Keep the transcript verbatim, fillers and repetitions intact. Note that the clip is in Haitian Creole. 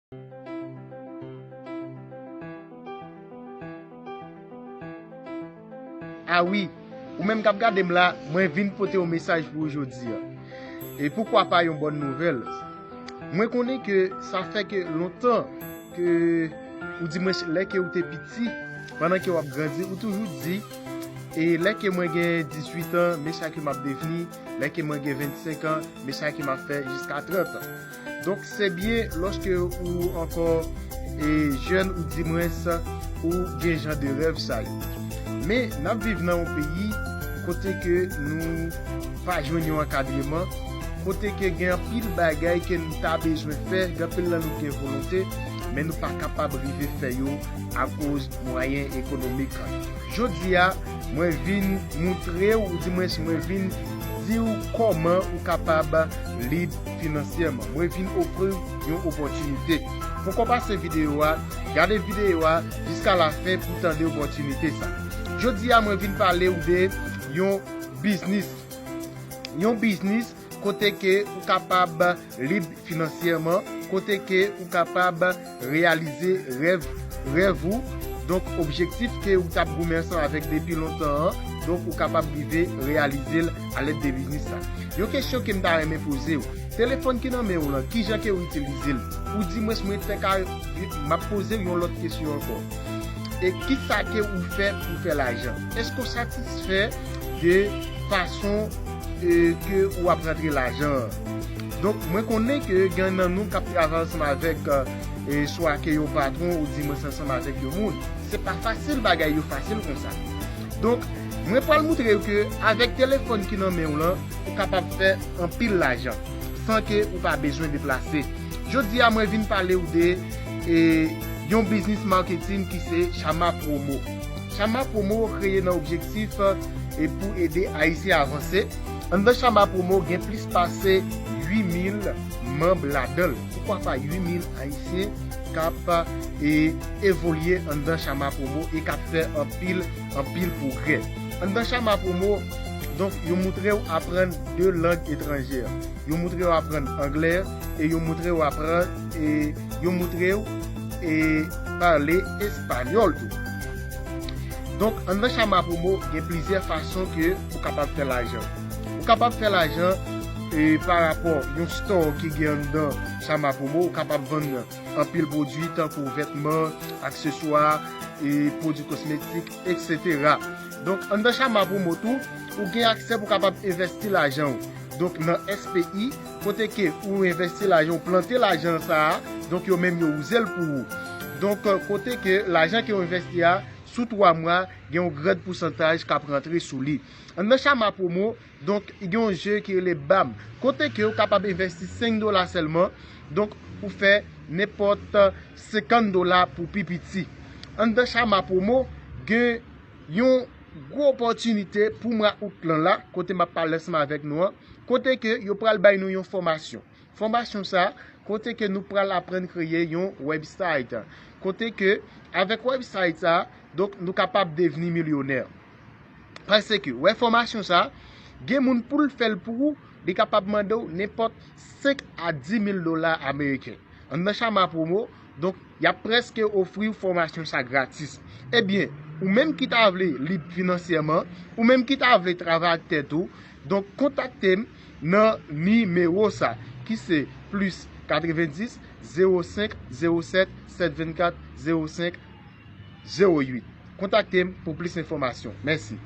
A wi, ou menm k ap gade m la, mwen vin pote yon mesaj pou ou jodi a. E poukwa pa yon bòn nouvèl? Mwen konnen ke sa fè ke lontan ke, ou di mwen, lè ke ou te piti, pandan ke w ap grandi, ou toujou di, e lè ke mwen gen dizuit an, men sa ke m ap devni, lè ke mwen gen vennsenk an, men sa ke m ap fè jiska trant an. Donk, se byen lòske ou ankò e jèn, ou di mwens, ou gen jan de rèv sa yo. Men, n ap viv nan yon peyi kote ke nou pa jwenn yon ankadreman, kote ke gen anpil bagay ke n ta bezwen fè, gen anpil nan nou gen volonte, men nou pa kapab rive fè yo akoz mwayen ekonomik. Jodi a, mwen vin moutre w, ou di mwens mwen vin di w kòman ou kapab lib finansyèman. Mwen vin ofri w yon opòtinite. Poko pase videyo a, gade videyo a jiska lafen pou tande opòtinite sa. Jodi a, mwen vin pale w de yon biznis. Yon biznis kote ke ou kapab lib finansyèman, kote ke ou kapab reyalize rèv, rèv ou. Donk, objektif ke ou t ap goumen ansanm avèk depi lontan an, donk, ou kapab rive reyalize l alèd de biznis sa. Yon kesyon ke m ta renmen poze w, telefòn ki nan men w lan, kijan ke ou itilize l? Ou di mwens mwen te ka, m ap poze w yon lòt kesyon ankò. E kisa ke ou fè pou fè lajan? Èske ou satisfè de fason e, ke ou ap rantre lajan an? Donk, mwen konnen ke gen nan nou k ap travay ansanm avèk, e, swa ke yon patwon ou di mwens ansanm avèk yon moun. Se pa fasil, bagay yo fasil konsa. Donk, mwen pral moutre w ke avèk telefòn ki nan men w lan, ou kapab fè anpil lajan san ke ou pa bezwen deplase. Jodi a, mwen vin pale w de, e, yon biznis marketing ki se Chama Promo. Chama Promo kreye nan objektif, e, pou ede Ayisyen avanse. Anndan Chama Promo gen plis pase uit mil manm ladan l. Poukwa pa uit mil Ayisyen k ap, e, evolye anndan Chama Promo e k ap fè anpil, anpil pwogrè. Anndan Chama Promo, donk, yo moutre w aprann de lang etranjè. Yo moutre w aprann anglè e yo moutre w aprann, e yo moutre w, e, pale espanyòl tou. Donk, anndan Chama Promo, gen plizyè fason ke ou kapab fè lajan. Ou kapab fè lajan, e, pa rapò yon store ki gen anndan Chama Promo, ou kapab vann anpil pwodui tankou vètman, akseswa, e, pwodui kosmetik, etsetera. Donk, anndan Chama Promo tou, ou gen aksè pou kapab envèsti lajan w. Donk, nan S P I, kote ke ou envèsti lajan, ou plante lajan sa a, donk yo menm yo wouze l pou ou. Donk, kote ke lajan ke ou envèsti a, sou twa mwa, gen yon gran pousantaj k ap rantre sou li. Anndan Chama Promo, donk, gen yon je ki rele bam. Kote ke ou kapab envèsti senk dola sèlman, donk, ou fè nenpòt senkant dola pou pi piti. Anndan Chama Promo, gen yon gwo opòtinite pou mwa out lan la, kote m ap pale ansanm avèk nou an, kote ke yo pral bay nou yon fòmasyon. Fòmasyon sa, kote ke nou pral aprann kreye yon website. Kote ke, avèk website sa, donk, nou kapab devni milyonè. Paske, wè fòmasyon sa, gen moun pou l fè l pou ou, li kapab mande w nenpòt senk a di mil dola ameriken. Anndan Chama Promo, donk, y ap prèske ofri w fòmasyon sa gratis. Ebyen, ou menm ki ta vle lib finansyèman, ou menm ki ta vle travay ak tèt ou, donk, kontakte m nan nimewo sa, ki se plis katrevenndis, zewo senk, zewo sèt, sèt vennkat, zewo senk, zewo uit. Kontakte m pou plis enfòmasyon. Mèsi.